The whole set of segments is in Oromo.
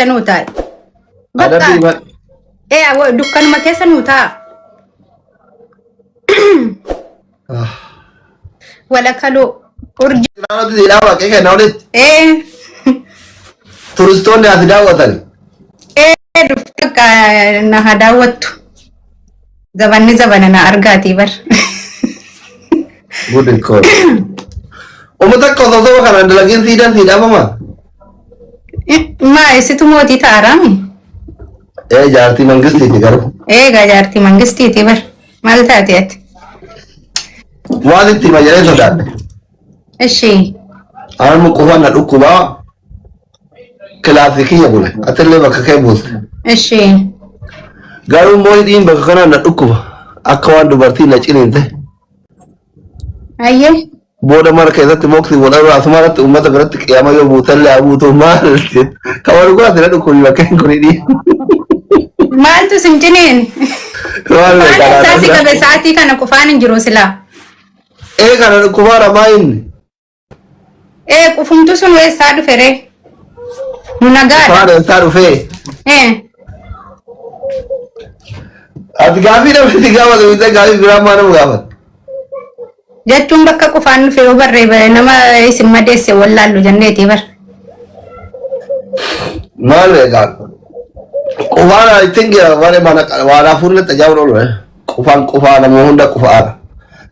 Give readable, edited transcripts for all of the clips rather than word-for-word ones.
nuu taa'i. Bakka Adabbii ma- ee awwa- dukkanuma keessa nuu taa'a. Ah. Walakaloo urjii Naannootti si dhaaba qe'ee kenna olitti. ee Turistoonni as daawwatan. ee dhufte akka na haa daawwattu. Zabanni zabana na argaatii bar. Good call. Uummata akka osoo saba kanaan dalagin siidaan sii dhaabama. Maa isitu mootii ta'araami? Ee jaartii mangistiiti garuu. Eegaa jaartii mangistiiti bar. Maal taate ati? Waan itti hima jedhee sodaadhe. Ishii. Amma qufaan na dhukkubaa kilaasii kiyya bule. Atillee bakka kee buuste. Ishii. Garuu immoo hidhiin bakka kanaan na dhukkuba. Akka waan dubartii na ciniinte. Ayyee. Booda mana keessatti moksi wal arraa asuma irratti uummata biratti qiyaama yoo buutallee haa buutu maal kan wal gooti na dhukkubi bakka hin kun hidhii. Maaltu sin ciniin? Maal Qufaan beekaa eessaa si laata? qabe sa'aatii kana qufaan hin jiru silaa. Ee kana dhukkubaadha maa inni? Ee qufumtu sun eessaa dhufe ree? Nu nagaadha. Qufaan eessaa dhufee? Ee. Ati gaafii namni si gaafatu bitee gaafii biraa maa nama gaafata? Jechuun bakka qufaan dhufe yoo barree bare nama isin madeesse wallaallu jenneeti bar. Maal beekaa? Qufaan I think waan mana waan hafuurri tajaajila oolu. Qufaan qufaa nama hunda qufaadha.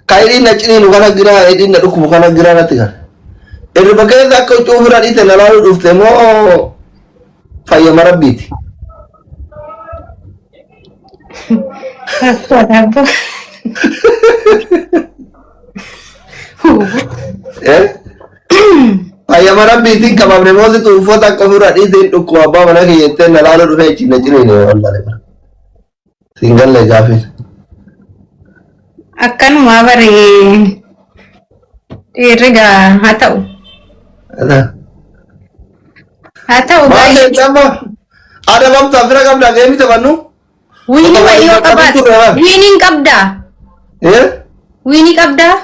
Kan hidhiin na ciniinu kana giraa hidhiin na dhukkubu kana giraa natti gala. Irriba keessa akka huccuu ofirraa dhiite na laaluu dhufte moo fayyama rabbiiti. Eh? Fayyama rabbiitiin qabamne moo situ uffata akka ofirraa dhiite hin dhukkuba abbaa mana kee jettee na laaluu dhufee achiin na ciniine wallaale. Siin galle gaafiin. Akkanumaa bari dhiirri gaa haa ta'u. Haa ta'u Maal baay'ee. seente amma? Adabamtaa fira qabdaa geemii taphannu? Wiinii wayii yoo qabaate. Wiiniin qabdaa? Eh? Wiinii qabdaa?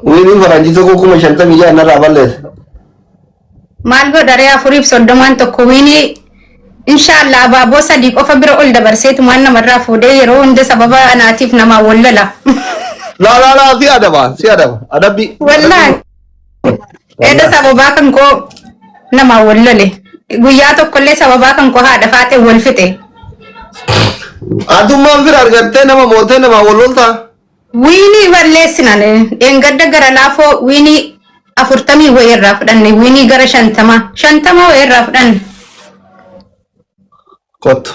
Wiiniin faranjii tokko 56,000 narraa balleesse. Maal godha ree 430n tokko wiinii inshaallah abaaboo sadii qofa bira ol dabarseetumaan namarraa fuudhee yeroo hunda sababa anaatiif namaa wal lola. Laa laa laa si adaba si adaba adabbi. Wallaahi. Eda sababaa kan koo namaa wal lole. Guyyaa tokkollee sababaa kan koo haadha faaxee wal fixe. Atummaan fira argattee nama mootee namaa wal loltaa? Wiinii balleessinan dheengadda gara laafoo wiinii 40 wayii irraa fudhanne wiinii gara 50 50 wayii irraa fudhanne. Kottu.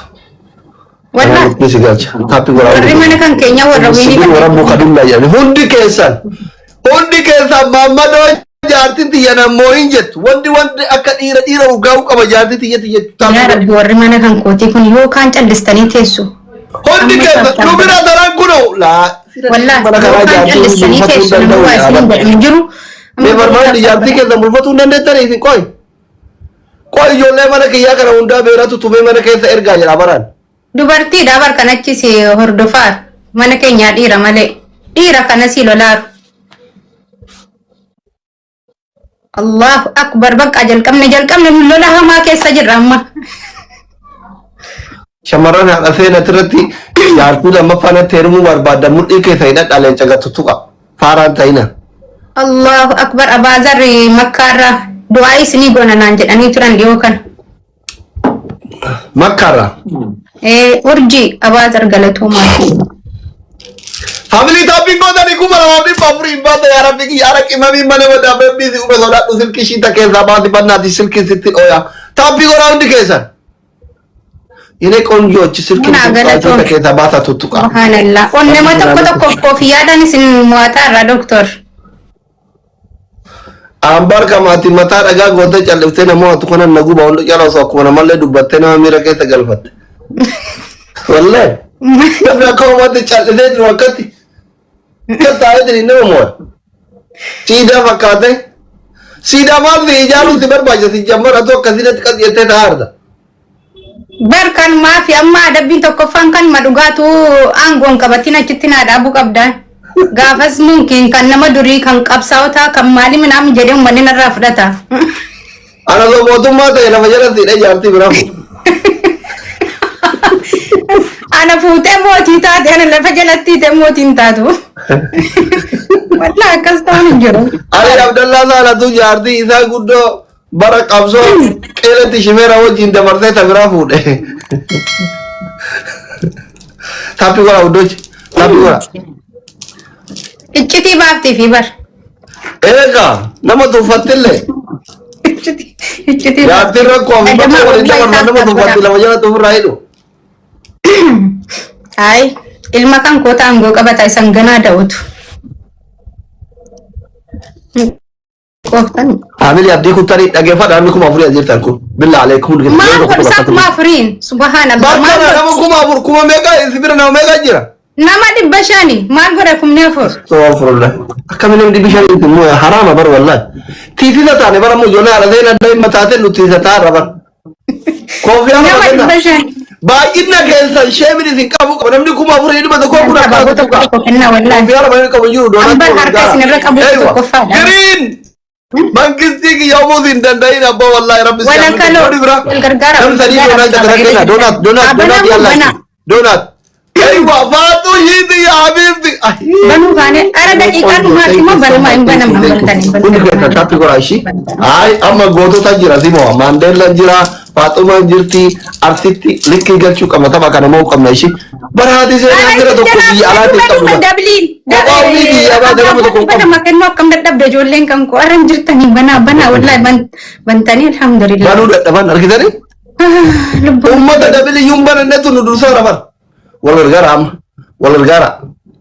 Wallah Ni si galcha. Taappii godhaa. warri mana kan keenya warra wiinii Sibiil warra muka dullaa jedhani. Hundi keessan. Hundi keessan maammadoo jaartiin tiyya nammoo hin jettu. Wanti wanti akka dhiira dhiira urgaa'uu qaba jaartii tiyya tiyya jettu. Yaa Rabbi warri mana kan kootii kun yookaan callistanii teessu. Hundi Amma keessan taphatan. nu bira daran kunoo. Laa. Wallah Mana kanaa yookaan jaartiin callistanii bulfatuu teessu hin namni waa danda'u. isin jedhu hin jiru. Mee barbaadni jaartii keessan bulfatuu hin dandeettanii isin qoy. Qoy ijoollee mana kiyyaa kana hundaa beeratu tumee mana keessa ergaa jedha baraan. Dubartiidha bar kan achi si hordofaaru. Mana keenyaa dhiira malee. Dhiira kana si lolaaru. Allahu akbar bakka jalqabne jalqabne nu lola hamaa keessa jirra amma. Shamarran haadha seenat irratti jaartii lammaffaa natti heerumuu barbaadda mudhii keessa hidhadhaa leenca gattu tuqa. Faaraan ta'ina. Allahu akbar abaazarri makkaarra du'aa isinii goona naan jedhanii turan dhiyoo kana. Makkaarra. Ee urjii abaazar galatoomaa. Family tapping gootanii 2400 hin baata yaa rabbi kiyya ara qimamii mana madaa beebbii si ume sodaadhu silkii ishii ta keessaa baasi bannaati silkii sitti dhooya. Taappii godhaa hundi keessan. Yine qonjoochi silkii Munaa galatoom. ta keessaa baasa tuttuqa. Subhanallah. Onnema tokko tokkoof koofiyyaadhaan isin mo'ataa irraa doktor. Ambar kamaati mataa dhagaa gootee calliftee namoota kana na guba hundi cala osoo akkuma namallee dubbattee nama miira keessa galfatte. Wallahi. Namni akka uumaatti callisee jiru akkatti. Akka taa'ee jiru nama mo'a. Siidaa fakkaate. Siidaa maal si ijaaruun si barbaachisa si jammar atoo akkasitti qas jettee taa'aarta. Bar kan maafi amma adabbiin tokkoffaan kan ma dhugaatu aangoon qabatin achitti naa dhaabuu qabda. Gaafas mumkin kan nama durii kan qabsaa'otaa kan maalii minaamin jedhee uummanni narraa fudhata. Ana osoo mootummaa ta'e lafa jalatti hidhee jaartii biraa fuudha. Ana fuutee mootii taate, ana lafa jalatti hiitee mootii hin taatu. Wallaa akkas ta'uun hin jiru. Ali Abdallaa Saalatu jaartii isaa guddoo bara qabsoo qeelatti shimeera wajjin dabarsee ta biraa fuudhe. Taappii godha guddochi. Taappii godha. Iccitii baaftii fi bar. Eegaa nama tuffattillee Iccitii iccitii jaartiin rakkoo fi bakka waliin dabarfan nama tuffatti lafa jalatti ofirraa hidhu. Ay, ilma kan koota aangoo qabata isan ganaa da'utu. Qooftan. Family abdii kuttanii dhageeffadha, namni 4000 as jirtan kun. Billaa aleekum hundi Maal keessan godhu isaa 4000n? Subhaanallah. Maal Bakka godhu? nama 4000 kuma meeqa si bira nama meeqa jira? Nama 500 maal godha 40,000? Astaghfirullah. Akkamiin namni 500 immoo haraama bar wallahi. Tiisisa taane bara immoo ijoollee haadha seenaa daa'ima taate nu tiisa taarra bar. Koofiyyaa Nama nama kenna. 500. Baay'ina keessan sheemin isin qabu qaba. Namni 4100 kun akka Abaaboo tokko tokko kennaa wallahi. Koofiyyaa lama inni qabu jiru doonaa Ambar harka isin irra qabu tokkoffaadha. Giriin! Mangistii kiyya uumuus hin danda'in abbaa wallahi rabbi si Wala kaloo. Namni bira. Wal gargaara. Namni sadii doonaat takka kenna. Doonaat doonaat doonaat yalla. Banaa. Doonaat. Aywa faatu hiiti ya habibti. Banuu kaane ara daqiiqaa dhumaatti immoo banuma hin banamne bantanii. Hundi keessa taappii godhaa ishii. Ay amma gootota jira simoo Maandeellaan jira, Faaxumaan jirti, Arsitti likkii galchuu qabna, tapha kana moo qabna ishii. Bara haati seenaa bira tokko biyya alaatiin qabdu. Dabliin. Kophaa ofii biyya baate nama tokko hin qabu. Banama kennuu akkam dadhabde ijoolleen kan koo aran jirtanii banaa banaa wallahi bantanii alhamdulillah. Banuu dadhaban argitanii? Lubbuun. Uummata dabiliyyuun banannetu nu dursaa raban. Wal gargaara amma. Wal gargaara.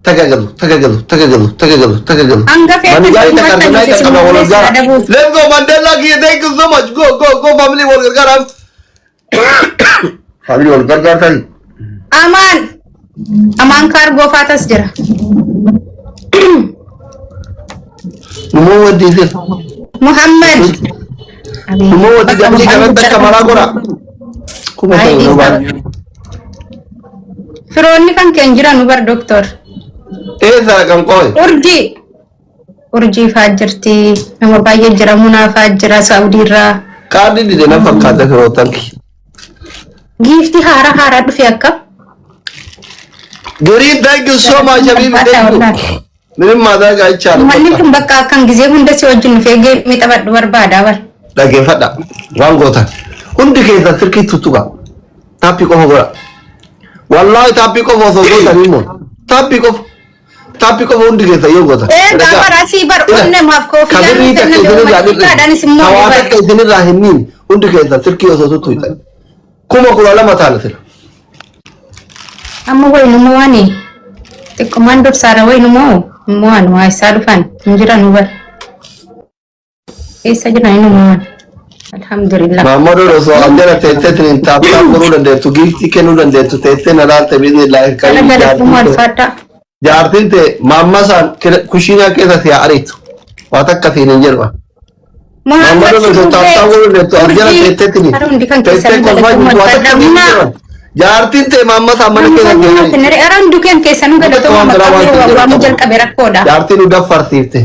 Tagagalu, tagagalu, tagagalu, tagagalu, tagagalu. Hanga feetan Mani gaarii takka uummattan arganaa isin isa qaba wal murteessaa gargaara. dhabuuf. Let's go Mandela kiyya, thank you so much. Go go go family, wal gargaara. Family wal gargaartani. Amaan. Amaan kaargoo faatas jira. Numoo waddi isin. Muhammad. Numoo waddi dabli kanatti akka maraa godha. Kuma Ay, ta'u dhiisaa. baala. Firoonni kan keen jiran nu bar doktor. Eessa kan qoy? Urjii. Urjii faa jirti. Nama baay'ee jira. Munaa faa jira Saawudii irraa. Kaardii dide na fakkaata firootan kiyya. Giiftii haaraa haaraa dhufe akka. Green, thank you so much habibi, thank you. ምንም ማድረግ አይቻልም። Uummanni kun bakka akkan gizee hunda si wajjin dhufee geemii taphadhu barbaada bar. Dhaggeeffadha. Waan gootan. Hundi keessan silkii tuttuqa. Taappii qofa godha. Wallaahi taappii qofa osoo gootan immoo. Taappii qofa. Taappii qofa hundi keessan yoo gootan. Ee gaafa rasii bar onne maaf koofiyyaa Kabirrii nu takka kennan isinirraa uummatni immoo Hawaa bar. takka isinirraa hin miine hundi keessan silkii osoo tuttuqan. 12,000 taana sila. Amma wayinumoo waan xiqqoomaan dursaara wayinumoo immoo waan waa isaa dhufan hin jiran bar. Eessa jiran inuma waan. Alhamdulillah. Maammadoon osoo an jala teessee tiniin tap tap godhuu dandeettu, giiftii kennuu dandeettu, teessee na laalte biiznillaahi Kana kariim. galatummaa ulfaadhaa. Jaartiin ta'e maammasaan kushiinaa keessa si haa ariitu. Waa takka siin hin jedhu. Muhammad Maammadoon osoo tap tap godhuu dandeettu an jala teessee tiniin Har'a hundi kan teessee keessan kolfaa galatummaa jirtu waa takka ulfaadhaa. siin hin Munaa. jedhu. Jaartiin ta'e maammasaan mana keessa si haa ariitu. Har'a hundi kan keessan galatummaa Waan biraa maqaa waan waamuu jedhamu. jalqabe rakkoodha. Jaartiin nu daffarsiifte.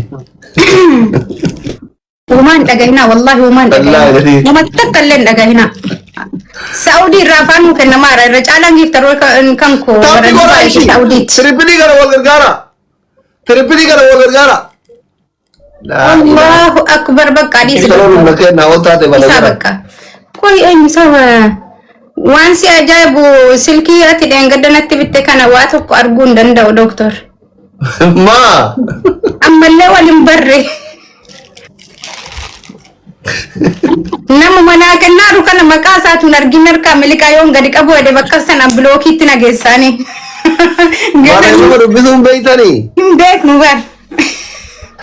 Uumaan dhagahinaa wallahi uumaan Wallaahi. dhagahinaa. Nama takka illee hin dhagahinaa. Saa'udii irraa afaan nuu kennamaara irra caalaan giiftaroo kan koo warra Taappii godhaa Dubaayii fi ishii. Saa'udiiti. Triple kana wal gargaara. Triple kana wal gargaara. Laa ilaaha. Allahu akbar bakka dhiisi. Saloon humna kennaa ol taate bala Isaa jira. bakka. Koi eenyu saba waan si ajaa'ibu silkii ati dheengadda natti bitte kana waa tokko arguu hin danda'u doktor. Maa? Ammallee wal hin barre. Nama manaa kennaaru kana maqaa isaatu hin argin harkaa miliqaa yoon gadi qabu jedhe bakka sana bilookiitti nageessaani. Mana nama dubbisuun beektanii? Hin beeknu bar.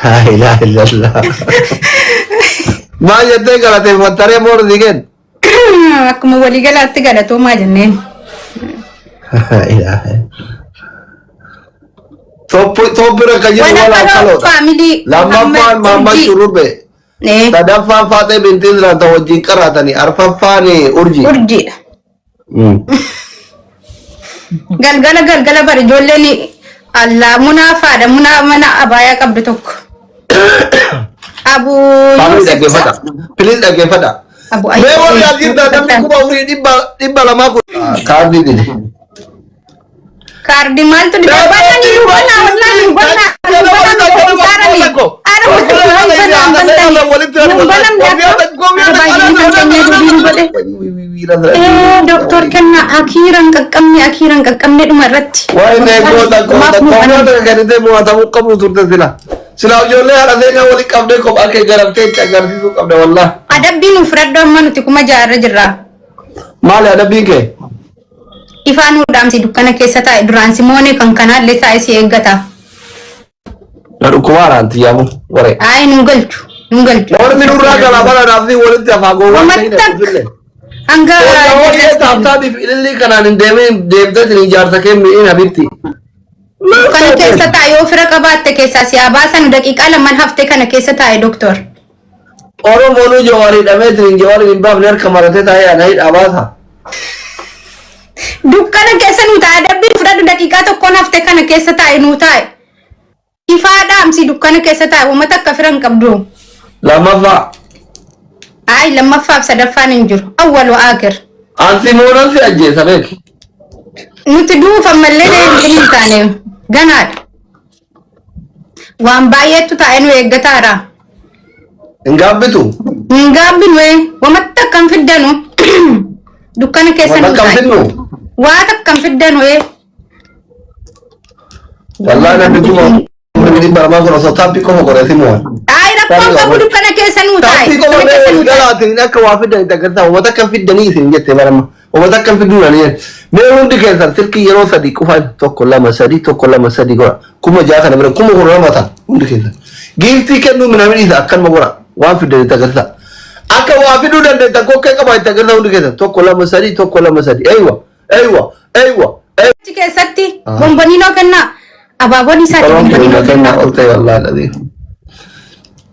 Laa ilaaha illallah. Maal jettee galateeffattaree boordi kenn? Akkuma waliigalaatti galatoomaa jenneen. Laa ilaaha. Tooppi tooppi irra kan jiru Wala wala kaloo kaloodha. Family. Lammaffaan Maammaa Shurrubbee. Sadaffaan Faaxee Bintii Islaan ta'u wajjin qaraatanii. Arfaffaan Urjii. Urjiidha. Galgala galgala bari ijoolleen allaa munaa faadha munaa mana abaayaa qabdu tokko. Abu Family Yusuf dhaggeeffadha. Please dhaggeeffadha. Abu Mee warri as jirtan namni 4200 kun. Kaardii dide. Kaardii maaltu dide? Banani nu banaa wallahi nu banaa nu banaa nu saarani. Ara nu banamne akka baay'een kan keenya dubbii nu godhe. Doktor kenna akiiran qaqqabne akiiran qaqqabne dhuma irratti. Waa'ee goota goota goota kennitee mo'atamuu qabu turte sila. Sila ijoollee haadha seenaa waliin qabdee kophaa kee garamtee itti agarsiisuu qabda wallah. Adabbii nu fudhadhu amma nuti 6000 irra jirra. Maali adabbiin kee? Ifaa nuu dhaamsi dukkana keessa taa'e duraan simoonee kan kanaallee taa'e si eeggata. Na dhukkubaaraan tiyyaamu waree. Ayi nun galchu nun galchu. Ormi nurraa galaa bara naafni walitti hafaa gowwaa Wamatti ta'in hanga Hojii taaftaatiif ilillii kanaan hin deemin deemtee isin ijaarsa kee mi'in habitti. Dukkana keessa taa'e yoo fira qabaatte keessaa si haa baasan daqiiqaa lamaan hafte kana keessa taa'e doktor. Oromoonuu jawaarii dhamee isin jawaarii hin baafne harka maratee taa'ee ana hidhaa baasa. Dukkana keessa nuu taa'e adabbii fudhadhu daqiiqaa tokkoon hafte kana keessa taa'e nuu taa'e. Ifaa dhaamsi dukkana keessa taa'e uummata akka fira hin qabdu. Lammaffaa. Ayi lammaffaaf sadaffaan hin jiru. Awwal wa aakhir. Ansi moonan si ajjeesa beeki. Nuti duufa mallee deemtee hin taane ganaadha. Waan baay'eetu taa'e nu eeggataadha. Hin gaabbitu. Hin gaabbinu wamatti akkam fiddanu dukkana keessa Waan nu akkam taa'e. fidnu. Waan akkam fiddanu Wallaahi namni 200,000 kun osoo taappii qofa godhee si mo'an. Ayi rakkoon qabu dukkana keessa nu taa'e. Taappii qofa Dukkana keessa mee nu taa'e. galaatiin akka waa fiddan itti agarsiisa. Uummata akkam fiddanii isin jette barama. Uummata akkam fidduu nani jedhe. Mee hundi keessan silkii yeroo sadii qufaan 1 2 3 1 2 3 godha. 6000 kana bira 12,000 ta'a hundi keessan. Giiftii kennuu minamni dhiisa akkanuma godha. Waan fiddan itti agarsiisa. Akka waa fiduu dandeettan kokkee qabaa itti agarsiisa hundi keessan. 1 2 3 1 2 3. Eeywa eeywa eeywa. Achi keessatti bomboniinoo kennaa. Abaaboon isaati bomboniinoo kennaa. Kennaa ol ta'e wallaahi dhadhee.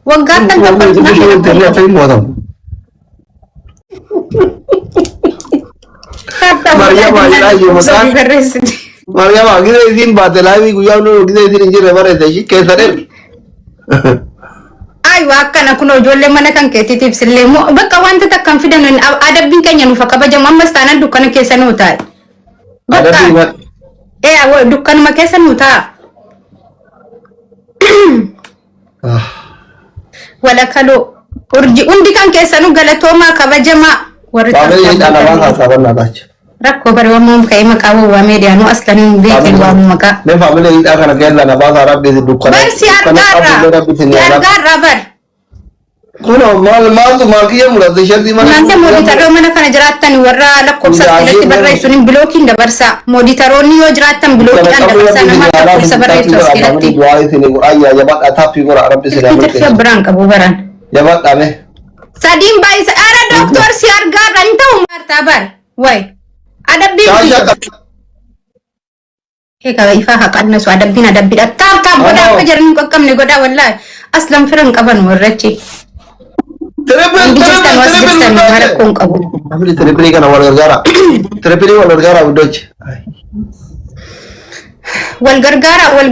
Waggaatti al tokkotti namni Maryama gizee isiin baate laayivii guyyaa hunduu gizee isiin hin jirre barreesse ishii keessa dheeru. Aywa akkana kun ijoollee mana kan keetiitiif sillee bakka wanta takka hin fidan adabbiin keenya nuuf kabajamu ammas taanaan dukkana keessa nuu taa'e. Adabbii Bakka dukkanuma keessa nuu taa'a. Walakaloo urji hundi kan keessanuu galatoomaa kabajamaa warri Faamilii hidhaa lamaan haasaa bannaa rakkoo bari wamuun ka'ee maqaa wawwaamee dhiyaanu aslan hin beekin waamu maqaa. Mee faamilii hidhaa kana keessa na baasaa rabbi isin dukkana. Bar si argaarraa si argaarraa bar. Kunoo maal maaltu maal kiyya mudate shartii mana. Naante mooditaroon mana kana jiraattan warra lakkoofsa asirratti barreessuun hin bilookiin dabarsaa. Mooditaroonni yoo jiraattan bilookiidhaan dabarsaa nama lakkoofsa barreessu as keessatti. Du'aa isin godhaa jabaadhaa taappii godhaa rabbi isin Silkii tirfii biraan qabu baran. Jabaadhaa mee. Sadiin baay'isa. Ara doktor si argaarra hin ta'u maartaa bar. Way. Adabbiin Shaashaa Egaa ifaa haa qannasu adabbiin adabbiidha. Taap taap godhaa akka jiran hin qaqqabne godhaa wallaahi. Aslan fira hin qaban warrachi. Triple Hundi triple jirtan was triple jirtan guddoche. rakkoo hin qabu. Family triple kana wal gargaara. Triple wal gargaara guddoche. Wal gargaara wal